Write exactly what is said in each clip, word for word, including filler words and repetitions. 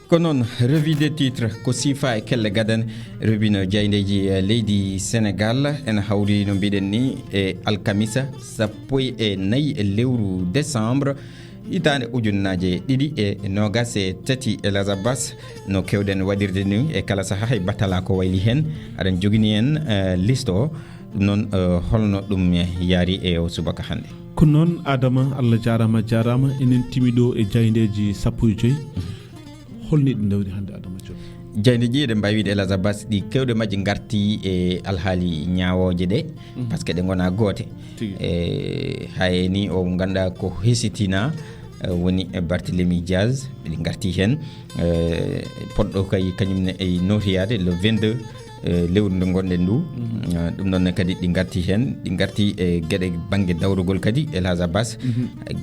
Ko noon, revue des titres ko siifa e kelle gadan. Revue no jaayndeeji, eh, leydi Senegaal. Ene hawri, no mbiɗen ni, e alkamisa sappo e nayi e lewru décembre, hitaande ujunnaaje ɗiɗi e noogas e tati. E Laza Bas, no keewɗen waɗirde ni e kala sahaa, hay batala ko wayli heen, aɗen jogini en, eh, liste o. Ɗum noon, eh, holno ɗum yaari e o subaka hannde? Ko noon, Adama, Allah jaaraama, jaaraama. Enen timi ɗo e jaayndeeji sappo e joy. Holni ɗi ndawri hannde, Adama Diop? Jaayndeeji, eɗen mbaawi wiide, El Hadj Abbas, ɗi keewɗe majji ngarti e alhaali ñaawooje ɗe, par ce que ɗe ngonaa goote. Tigi. E, hay ni o ngannduɗaa ko hesitina, eh, woni, eh, Barthélemy Diaz, ɗi ngarti heen. Eh, poɗɗo kay kañum ne e nootoyaade le vingt-deux, eh, lewru ndu ngonɗen ndu. Eh, ɗum noon ne kadi ɗi ngarti heen, ɗi ngarti e geɗe bannge dawrugol kadi, El Hadj Abbas.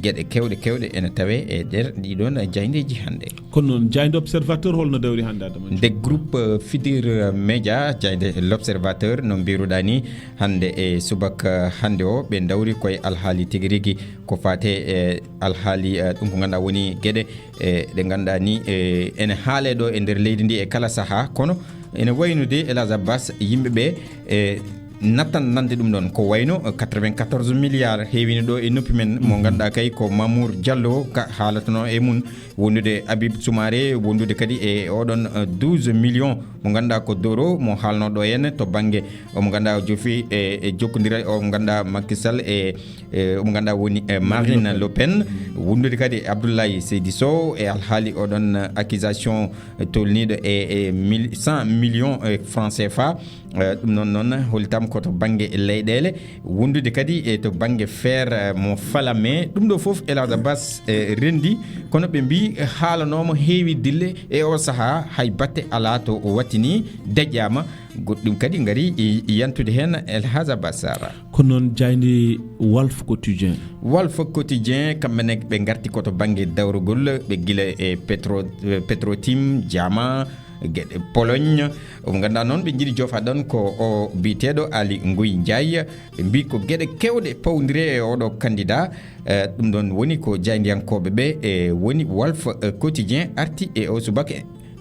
Geɗe keewɗe, keewɗe ene tawee e nder ɗii ɗoon jaayndeeji hannde. Kono noon, jaaynde Observateur holno dawri hannde, Adama? Nde groupe, eh, Futurs Médias, jaaynde L'Observateur, no mbiruɗaa ni, hannde e subaka hannde o, ɓe ndawri koye alhaali tigi rigi ko faate e alhaali, eh, ɗum ko ngannduɗaa woni geɗe, eh, ɗe ngannduɗaa ni, eh, ene haalee ɗo e nder leydi ndi e kala sahaa, kono ene waynude, El Hadj Abbas, yimɓe ɓe, eh, nattan nande ɗum ɗoon. Ko wayno, eh, quatre-vingt-quatorze milliards heewino ɗo e noppi men, mo ngannduɗaa kay ko Mamour Diallo ka haalatano e mum, wondude Habib Soumaré, wondude kadi e oɗon, eh, douze millions mo ngannduɗaa ko Doro, mo haalno ɗo heen to bannge, omo ngannduɗaa o jofi e, e jokkondiral, omo ngannduɗaa Macky Sall e, e omo ngannduɗaa woni, eh, Marine Le Pen, wondude kadi e Abdoulaye Seydi Sow e alhaali oɗon, eh, accusation, eh, tolniiɗo e, e mille, cent millions, eh, francs C F A. Eh, ɗum noon, noon hollitam ko to bannge leyɗeele, wondude kadi e to bannge feere, eh, mo Falamé. Ɗum ɗo fof, El Hadj Abbas, eh, renndi, kono ɓe mbii, eh, haalanooma heewi dille e o sahaa, hay batte alaa to o wattini, deƴƴaama. Goɗɗum kadi ngari, eh, yantude heen, El Hadj Abbas Sara. Ko noon, jaaynde Walf Quotidien. Walf Quotidien, kamɓe ne ɓe ngarti ko to bannge dawrugol, ɓe gila e Petro, eh, Petrotim, Jama, geɗe Pologne. Omo ngannduɗaa noon, ɓe njiɗi joofaade ɗoon ko o biyeteeɗo Aly Ngouille Ndiaye. Ɓe mbii ko geɗe keewɗe pawndire e oɗo candidat. Eh, ɗum ɗoon woni ko jaayndiyankooɓe ɓe, e woni Walf, eh, Quotidien arti e o subaka.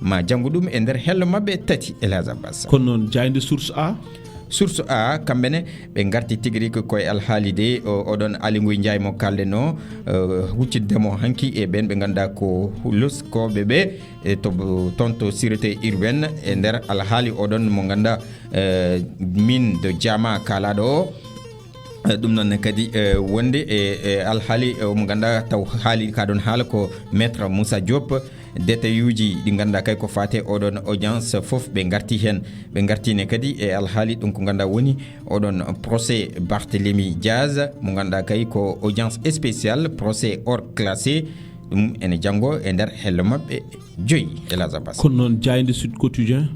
Ma janngu ɗum e nder hello maɓɓe tati, El Hadj Abbas. Kono noon, jaaynde Source A? Source A, kamɓe ne, ɓe ngarti tigi rigi ko e alhaali de, o, oɗon Aly Ngouille Ndiaye mo kaalɗen o, eh, huccidde mo hanki e ɓeen ɓe ngannduɗaa ko loskooɓe ɓe, e to, toon to sûreté urbaine, e nder alhaali oɗon mo ngannduɗaa, eh, min do Jama kaalaaɗo o. Eh, ɗum noon ne kadi, eh, wonde e, e alhaali, eh, mo ngannduɗaa taw haali ka ɗoon haala ko Maître Moussa Diop, détailluuji ɗi ngannduɗaa kay ko faate oɗon audience fof ɓe ngarti heen. Ɓe ngarti ne kadi e alhaali ɗum ko ngannduɗaa woni oɗon procès Barthélemy Diaz, mo ngannduɗaa kay ko audience spéciale, procès hors classé. Ɗum ene janngo e nder hello maɓɓe joyi, El Hadj Abbas. Kono noon, jaaynde Sud Quotidien?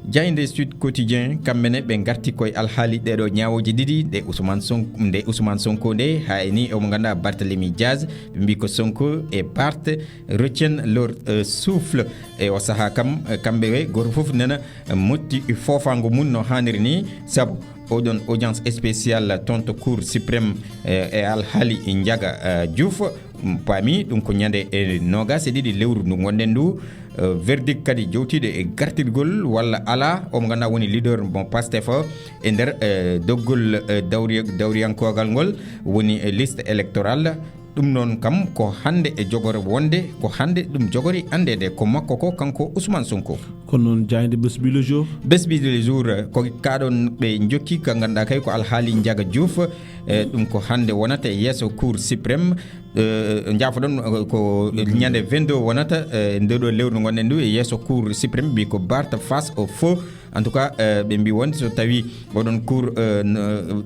Jaaynde Sud Quotidien, kamɓe ne ɓe ngarti koye alhaali ɗeeɗo ñaawooje ɗiɗi, nde Ousmane Sonko, nde Ousmane Sonko nde, haa e ni omo ngannduɗaa Barthélemy Diaz, ɓe mbii ko Sonko e Barth retiennent leur, euh, souffle. E o sahaa kam, eh, kamɓe ɓe gooto fof nana, eh, moƴƴi foofaango mum no haaniri ni, sabu oɗon audience spéciale toon to Cour suprême, eh, e alhaali Ndiaga, eh, Diouf, mm, paami ɗum ko ñande, eh, noogas e ɗiɗi lewru ndu ngonɗen ndu. Eh, verdict kadi jowtiiɗo e gartirgol walla alaa, omo ngannduɗaa woni leader mo Pastef o e nder, eh, doggol, eh, dawri-, dawriyankoogal ngol woni, eh, liste électorale. Ɗum noon kam ko hannde e jogori wonde, ko hannde ɗum jogori anndeede ko makko ko kanko Ousmane Sonko. Kono noon, jaaynde Bés Bi Le Jour? Bés Bi Le Jour, eh, ko kaɗon ɓe njokki ka ngannduɗaa kay ko alhaali Ndiaga Diouf, eh, ɗum ko hannde wonata e yeeso Cour suprême, eh, njaafoɗon, eh, ko ñande vingt-deux wonata, eh, nde ɗo lewru ngonɗen ndu e yeeso Cour suprême, mbi ko Barth face au feu. En tout cas, eh, ɓe mbi wonde so tawi oɗon cour, eh, no,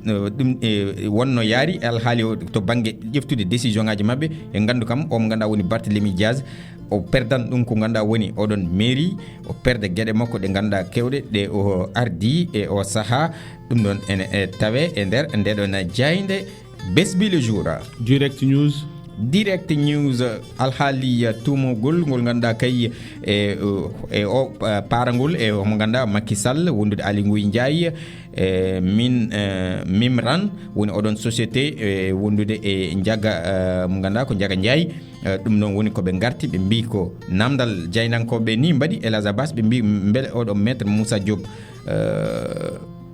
no, ɗum, eh, wonno yaari alhaali o to bannge ƴeftude décision ngaji maɓɓe, e nganndu kam o mo ngannduɗaa woni Barthélemy Diaz, o perdan ɗum ko ngannduɗaa woni oɗon mairie, o perda geɗe makko ɗe ngannduɗaa kewɗe ɗe o ardi e o sahaa. Ɗum ɗon ene, eh, tawe e nder ndeɗon jaaynde Bés Bi Le Jour. Direct News. Direct News, alhaali tumugol ngol ngannduɗaa kay e e o paarangol e omo ngannduɗaa Macky Sall wondude Aly Ngouille Ndiaye, e min e Mimran woni oɗon société e wondude e Ndiaga e mo ngannduɗaa ko Ndiaga Ndiaye. E ɗum noon woni ko ɓe ngarti ɓe mbii ko namdal jaynankooɓe ni mbaɗi El Hadj Abbas ɓe mbii mbele oɗo maître Moussa Diop e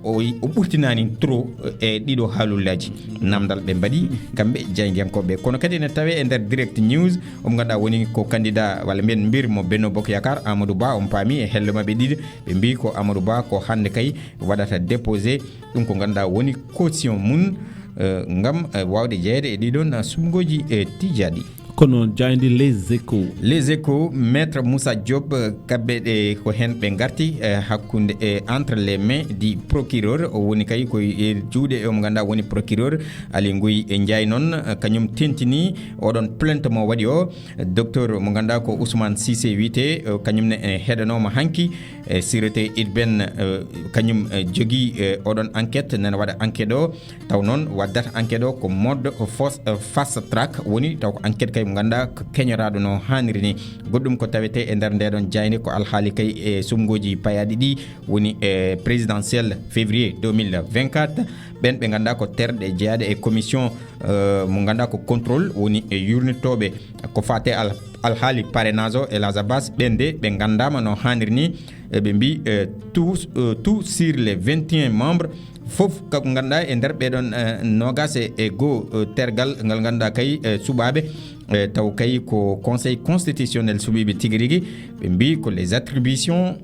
o o ɓurtinaani trop e ɗiɗo haalullaaji. Namdal ɓe mbaɗi kamɓe jaayndiyankooɓe. Kono kadi ene tawee e nder Direct News, omo ngannduɗaa woni ko candidat walla mbiyen mbir mo Benno Bokk Yaakaar, Amadou Ba, on paami e helle maɓɓe ɗiɗi. Ɓe mbii ko Amadou Ba ko hannde kay waɗata déposé ɗum ko ngannduɗaa woni caution mum e ngam e waawde jeyeede e ɗiɗon suɓngooji e tijjaaɗi. Kono jaaynde Les Échos. Les Échos, Maître Moussa Diop, kamɓe ɗe ko heen ɓe ngarti e hakkunde e entre les mains du procureur, o woni kay ko e juuɗe e omo ngannduɗaa woni procureur Aly Ngouille Ndiaye noon, e kañum tentinii oɗon plainte mo waɗi o, docteur mo ngannduɗaa ko Ousmane Cissé wiyetee, e kañum ne e heɗanooma hanki e sûreté urbaine, e kañum e jogii e oɗon enquête nana waɗa enquête o. Taw noon waddata enquête o ko mode fos- fast track woni taw ko enquête kay mo ngannduɗaa ko keñoraaɗo no haaniri ni. Goɗɗum ko tawetee e nder ndeɗon jaaynde ko alhaali kay e suɓngooji payaaɗi ɗi woni e présidentielle février deux mille vingt-quatre. Ɓeen ɓe ngannduɗaa ko terɗe jeyaaɗe e commission e mo ngannduɗaa ko contrôle woni e yurnitooɓe ko faate al alhaali parrainage o e El Hadj Abbas ɓeen de ɓe nganndaama no haaniri ni. E ɓe mbii e tout e tout sur les vingt et un membres fof kako ngannduɗaa e nder ɓeɗon e noogaas e goo e tergal ngal ngannduɗaa kay e suɓaaɓe e taw kay ko conseil constitutionnel suɓiiɓe tigi rigi. Ɓe mbii ko les attributions,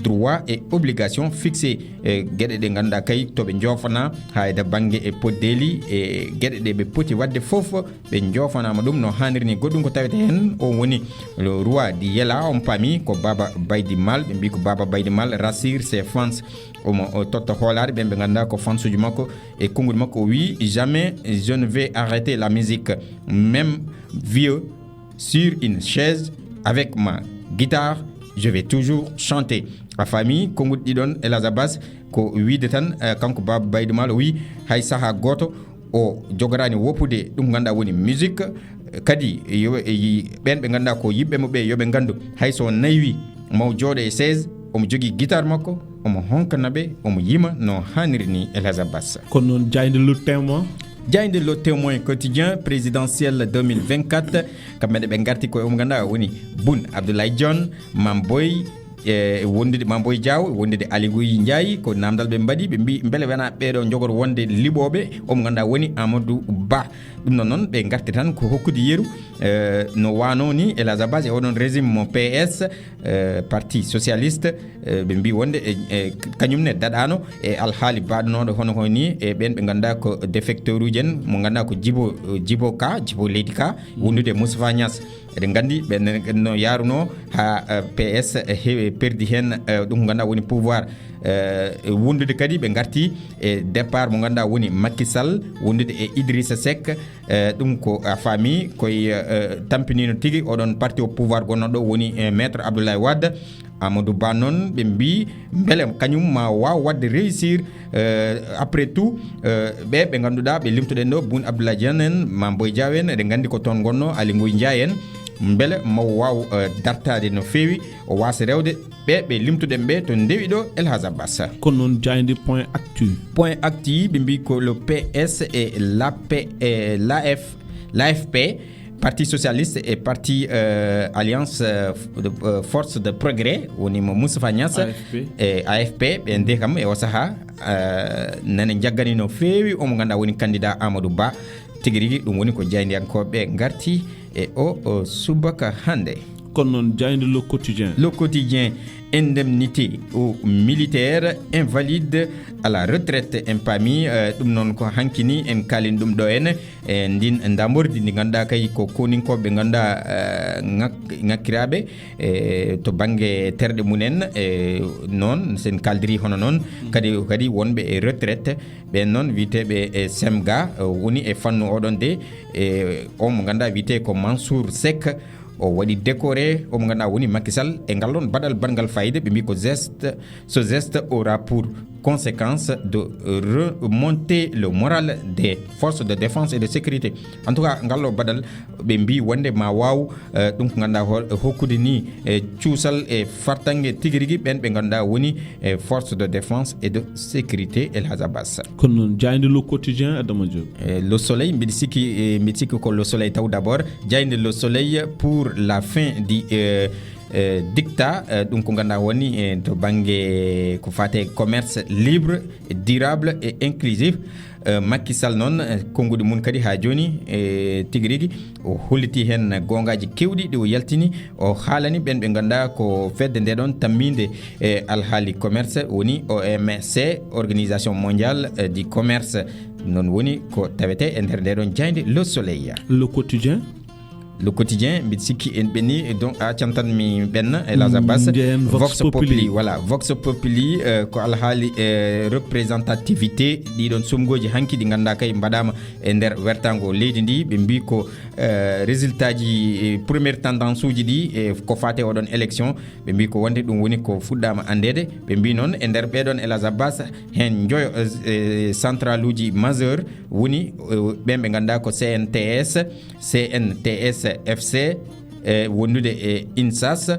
droits et obligations fixées e geɗe ɗe ngannduɗaa kay to ɓe njoofanaa haa e bannge e poddeeli e geɗe ɗe ɓe poti waɗde fof. Ɓe njoofanaama ɗum no haaniri ni. Goɗɗum ko tawetee heen o woni le roi di yela on paami ko Baba Baydi Mal. Ɓe mbii ko Baba Baydi Mal rassure ses fans. Omo o totta hoolaare ɓen ɓe ngannduɗaa ko fansuuji makko e konnguɗi makko. O wii jamais je ne vais arrêter la musique, même vieux sur une chaise avec ma guitare je vais toujours chanter. A faami konnguɗi ɗiɗon El Hadj Abbas ko wiide tan e kanko Baba Baydi Mal o wii hay sahaa gooto o jogoraani woppude ɗum ngannduɗaa woni musique. Kadi yo ɓeen ɓe ngannduɗaa ko yiɓɓe mo ɓe yo ɓe nganndu hay so naywi maw jooɗo e chaise omo jogii guitare makko omo honkana ɓe omo yima no haaniri ni. El Hadj Abbas. Kono noon jaaynde Le Témoin. Jaaynde Le Témoin quotidien présidentiel deux mille vingt-quatre kamɓe ne ɓe ngarti koye omo ngannduɗaa woni Boun Abdoulaye Dione, Mame Boye e wondude Mame Boye Diao wondude Aly Ngouille Ndiaye. Ko namdal ɓe mbaɗi ɓe mbi mbele wona ɓeɗo jogor wonde liɓoɓe omo ngannduɗaa woni Amadou Ba. Ɗum noon noon ɓe ngarti tan ko hokkude yeru e no wano ni El Hadj Abbas e oɗon régime mo P S e parti socialiste. E ɓe mbi wonde e e kañum ne daɗano e alhaali baɗanoɗo hono ko ni e ɓen ɓe ngannduɗaa ko défecteur uji en mo ngannduɗaa ko Djibo Djibo Ka Djibo leydi ka wondude Moustapha Niass. Eɗen nganndi ɓen no yaruno haa P S heewi perdi heen ɗum ko ngannduɗaa woni pouvoir. Wondude kadi ɓe ngarti e départ mo ngannduɗaa woni Macky Sall wondude e Idrissa Seck. Ɗum ko a faami koye tampinino tigi oɗon parti au pouvoir gonnoɗo woni e maître Abdoulaye Wade. Amadou Ba noon ɓe mbi mbele kañum ma waaw waɗde réussir. Après tout ɓe ɓe ngannduɗaa ɓe limtuɗen ɗo Boun Abdallah Dionne en Mame Boye Diao en eɗen nganndi ko toon ngonno Aly Ngouille Ndiaye en mbele maw waaw dartaade no feewi o waasa rewde ɓe ɓe limtuɗen ɓe to ndewi ɗo El Hadj Abbas. Kono noon jaaynde Point Actu. Point Actu ɓe mbi ko le P S et l'A P e l'A F l'A F P, Parti Socialiste et Parti euh, Alliance euh, de, euh, Force de Progrès woni mo Moustapha Niass. A F P. E A F P ɓe nde kam e o saha euh, nane jaggani no feewi omo ganduɗa woni candidat Amadou Ba. Tigi rigi ɗum woni ko jaayndiyankooɓe ngarti e o, o subaka hannde. Kono noon jaaynde Le Quotidien. Le Quotidien, indemnité aux militaires invalides à la retraite en paami. Euh, ɗum noon ko hankini en kaalin ɗum ɗo en e ndin ndamordi ndi ngannduɗaa kay ko koninkooɓe ɓe ngannduɗaa eh, ŋak- ŋakkiraaɓe e to bannge terɗe mumen e noon sen kaaldiri hono noon kadi kadi wonɓe e retraite. Ɓeen noon wiyeteeɓe e semga eh, woni e fannu oɗon de e on mo ngannduɗaa wiyetee ko Mansour Seck. O waɗi décoré omo ngannduɗaa woni Macky Sall e ngal ɗon baɗal baɗngal fayida ɓe mbi ko geste ce geste aura pour conséquence de remonter le moral des forces de défense et de sécurité. En tout cas, ngal ɗo baɗal, ɓe mbi wonde ma waaw, eh, ɗum ko ngannduɗaa ho-, hokkude ni, eh, cuusal e fartaŋŋe tigi rigi ɓen ɓe ngannduɗaa woni, eh, force de défense et de sécurité, El Hadj Abbas. Kono noon, jaaynde Le Quotidien, Adama Diop. Eh, Le Soleil, mbiɗa sikki, eh, mbiɗa sikki ko Le Soleil taw d'abord. Jaaynde Le Soleil pour la fin di, eh, eh, dicta, eh, ɗum ko ngannduɗaa woni, eh, to bannge ko faate commerce libre, durable et inclusif. Eh, Macky Sall noon, eh, konnguɗi mum kadi haa jooni, eh, tigi rigi o holliti heen goongaaji keewɗi ɗi o yaltini. O haalani ɓeen ɓe ngannduɗaa ko fedde nde ɗoon tammiinde, eh, alhaali commerce woni O M C, Organisation Mondiale, eh, du Commerce. Ɗum noon woni ko tawetee e nder nde ɗoon jaaynde Le Soleil. Le Quotidien. Le Quotidien, mbiɗa sikki en ɓenni, donc a cantan mi ɓenna, El Hadj Abbas. Njehen Vox Vox Populi. Populi, voilà, Vox Populi, eh, ko alhaali, eh, représentativité ɗiɗon sumgooji hanki ɗi ngannduɗaa kay mbaɗaama e nder wertaango leydi ndi. Ɓe mbi ko, eh, résultat ji, eh, première tendance uji ɗi, eh, ko faate oɗon élection. Ɓe mbi ko wonde ɗum woni ko fuɗɗaama anndeede. Ɓe mbi noon e nder ɓeɗon, El Hadj Abbas, heen njoyo, eh, eh, central uji majeur woni, eh, ɓen ɓe ngannduɗaa ko C N T S, C N T S F C, e wondude e INSAS,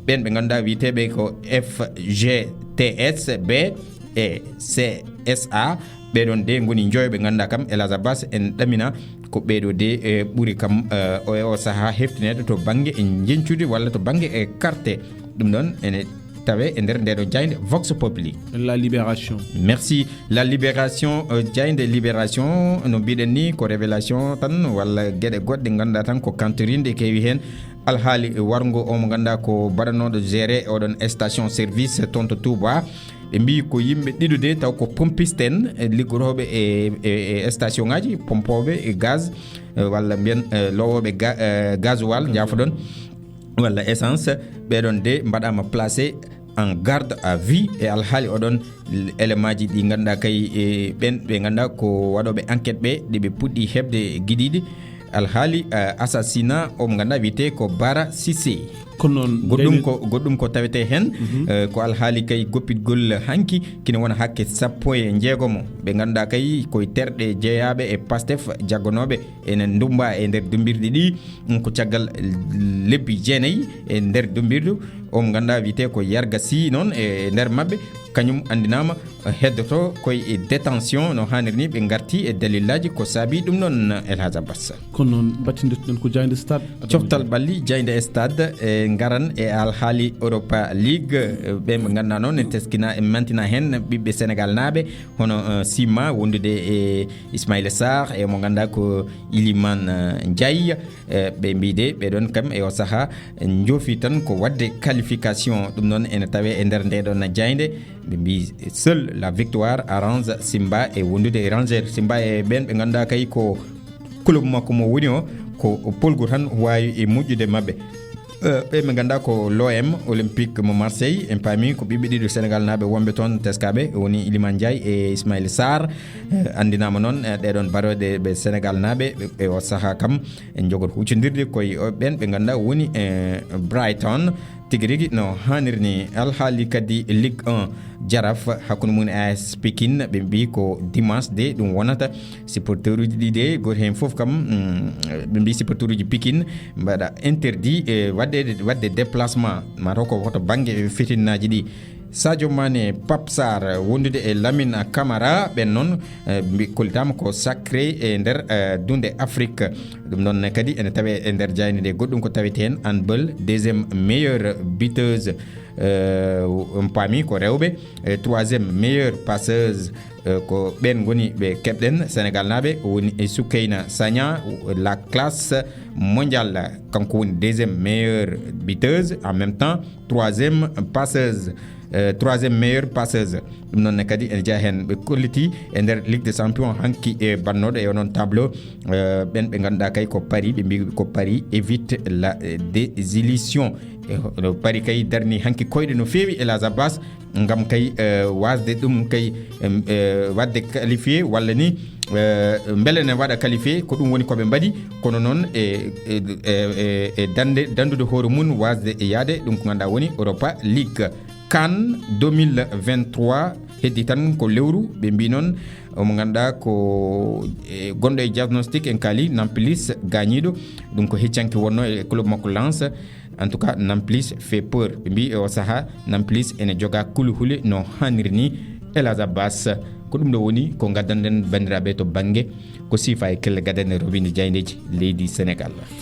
ɓen ɓe ngannduɗaa wiyeteeɓe ko F G T S B e C S A. Ɓeɗon de ngoni njoyo ɓe ngannduɗaa kam, El Hadj Abbas, en ɗamina ko ɓeɗo de, e, ɓuri kam, e, o, e o sahaa heftineede to bannge e njencude walla to bannge e carte. Ɗum ɗon ene tawe e nder ndeɗo jaaynde Vox Populi. La Libération. Merci. La Libération, eh, jaaynde Libération, no mbiɗen ni, ko révélation tan walla geɗe goɗɗe ngannduɗaa tan ko kantorinɗe keewi heen. Alhaali warngo o mo ngannduɗaa ko baɗanooɗo géré oɗon station service toon to Touba. Ɓe mbi ko yimɓe ɗiɗo de, taw ko pompiste en, eh, liggotooɓe e, e, e station ngaji, pompooɓe e gaz, eh, walla mbiyen, eh, lowooɓe ga-, eh, gasoil, jaafoɗon, walla essence. Ɓeɗon de mbaɗaama placé en garde à vue e alhaali oɗon élément ji ɗi ngannduɗaa kay, e ɓen ɓe ngannduɗaa ko waɗooɓe enquête ɓe, ɗi ɓe puɗɗi heɓde giɗiiɗi. Alhaali, eh, assassinat o mo ngannduɗaa wiyetee ko Bara Cissé. Kono noon, goɗɗum ko, goɗɗum ko tawetee heen, eh, ko alhaali kay goppitgol hanki, kina wona hakke sappo e njeegomo. Ɓe ngannduɗaa kay koye terɗe jeyaaɓe e Pastef, jagganooɓe ene ndummba e nder dummbirɗi ɗi. Ɗum ko caggal lebbi jeenayi e nder dummbirdu. O mo ngannduɗaa wiyetee ko Yarga Sy noon e nder maɓɓe, kañum anndinaama heddoto koye détention no haaniri ni. Ɓe ngarti e dalillaaji ko saabi ɗum noon, El Hadj Abbas. Kono noon, battindirten ko jaaynde Stade. Coftal ɓalli, jaaynde Stade, e ngaran e alhaali Europa League, e ɓe ɓe ngannduɗaa noon, e teskina, e mantina heen ɓiɓɓe Senegal naaɓe, hono, eh, Sima, wondude e Ismaïla Sarr, e mo ngannduɗaa ko Iliman, eh, Ndiaye. Eh, ɓe mbiide, ɓe ɗon kam e o sahaa, njoofi tan ko waɗde qualification. Ɗum noon ene tawe e nder nde ɗon jaaynde. Ɓe mbi, seule la victoire arrange Simba e wondude e Rangers. Simba e ɓen ɓe ngannduɗaa kay ko club makko mo woni o, ko polgu tan waawi e moƴƴude maɓɓe. Eh, ɓe ɓe ngannduɗaa ko l'O M, Olympique mo Marseille, en paami ko ɓiɓɓe ɗiɗo Senegal naaɓe wonɓe toon teskaaɓe, woni Iliman Ndiaye e Ismaïla Sarr. Eh, anndinaama noon, eh, ɗeɗon barooɗe ɓe Senegal naaɓe, ɓe, ɓe o sahaa kam, en njogot huccondirde koye o, ɓen ɓe ngannduɗaa woni, eh, Brighton. Tigi rigi no haaniri ni. Alhaali kadi Ligue un, Jaraaf hakkunde mum e A S Pikine, ɓe mbi ko dimanche de ɗum wonata. Supporteruji ɗi de, gooto heen fof kam, mm, ɓe mbi supporteruji Pikine mbaɗa interdit, eh, waɗde, waɗde déplacement, mataw ko hoto bannge fitinnaaji ɗi. Sadio Mané, Pape Sarr, wondude e Lamine Camara, ɓen noon, eh, mbi kollitaama ko sacré e nder, eh, dunde Afrique. Ɗum noon kadi ene tawe e nder jaaynde nde. Goɗɗum ko tawete heen, handball, deuxième meilleure buteuse, eh, on paami ko rewɓe, eh, troisième meilleure passeuse, eh, ko ɓeen ngoni ɓe keɓɗen, Senegal naaɓe, woni e Soukeyna Sagna, la classe mondiale, kanko woni deuxième meilleure buteuse, en même temps, troisième passeuse, euh, troisième meilleure passeuse. Ɗum noon ne kadi ene jeyaa heen, ɓe kolliti e nder Ligue des Champions hanki e bannooɗo e onon tableau, euh, ɓen ɓe ngannduɗaa kay ko Paris, ɓe mbi ko Paris évite la, euh, désillusion. E hono Paris kay darni hanki koyɗe no feewi, El Hadj Abbas, ngam kay, euh, wasde ɗum kay, em, euh, waɗde qualifié walla ni, euh, mbele ne waɗa qualifié, ko ɗum woni ko ɓe mbaɗi, kono noon e, e, e, e, e dande, dandude hoore mum wasde e yaade ɗum ko ngannduɗaa woni Europa League. Kan deux mille vingt-trois heddi tan ko lewru, ɓe mbi noon, omo ngannduɗaa ko e gonɗo e diagnostic en kaali Nampalys gaañiiɗo. Ɗum ko heccanke wonno e club makko Lens. En tout cas, Nampalys fait peur, ɓe mbi e o saha Nampalys ene joga kuluhuli no hanniri ni. Elhadj Abbas, ko ɗum ɗo woni ko ngaddanɗen banndiraaɓe to bannge ko siifa e kelle gadane robinde jayndeji leydi Sénégal.